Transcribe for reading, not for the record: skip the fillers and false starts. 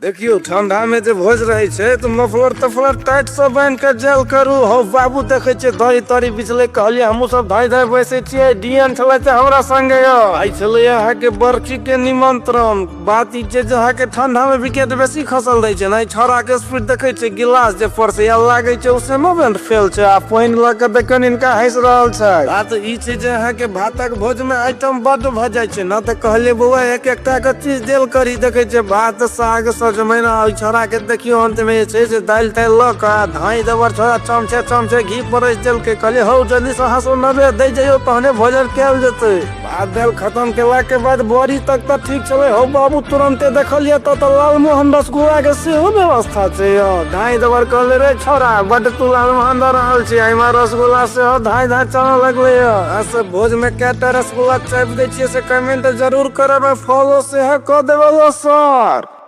देखियौ, ठंडा में जे भोज रहे छै तऽ मफलर तफलर टाइट से बान्हि के जायल करू। हौ बाबू, देखै छियै दही तरी बिछलै, कहलियै हमहूँ सब धाँइ धाँइ बैसै छियै। डीएन छलै तऽ हमरा संगे यौ। आइ छलै अहाँके बरखी के निमंत्रण। बात ई छै जे अहाँके ठंडा में विकेट बेसी खसल रहै छै ने। छौड़ा के स्पीड देखै छियै, गिलास जे परसै या लागै छै ओ सेमो बेंट फेल छै। आ पानि लऽ के देखियौ हिनका हँसि रहल छै। बात ई छै जे अहाँके भातक भोज में आइटम बड्ड भऽ जाइ छै ने, तऽ कहलियै बौआ एक एकटा के चीज देल करी। देखै छियै भात साग सजमनि, आ ओहि छौड़ा के देखियौ अंत में जे छै से दालि तालि लऽ कऽ आ धाँइ देबर छौड़ा चमचे चमचे घी परसि देलकै। कहलियै हौ, जल्दी से हँसू नबे दै जइयौ तहने भोजन कयल जेतै। भात दालि खतम केला के बाद बड़ी तक तऽ ठीक छलै। हौ बाबू, तुरन्ते देखलियै तऽ लालमोहन रसगुल्ला के सेहो व्यवस्था छै यौ। धाँइ देबर कहले रे छौड़ा, बड्ड तू लालमोहन दऽ रहल छी, एहिमे रसगुल्ला सेहो धाँइ धाँइ चलऽ लगलै यौ। अहाँ सब भोज में कएटा रसगुल्ला चापि दै छियै से कमेंट जरूर करब आ फॉलो सेहो कऽ देबै यौ सर।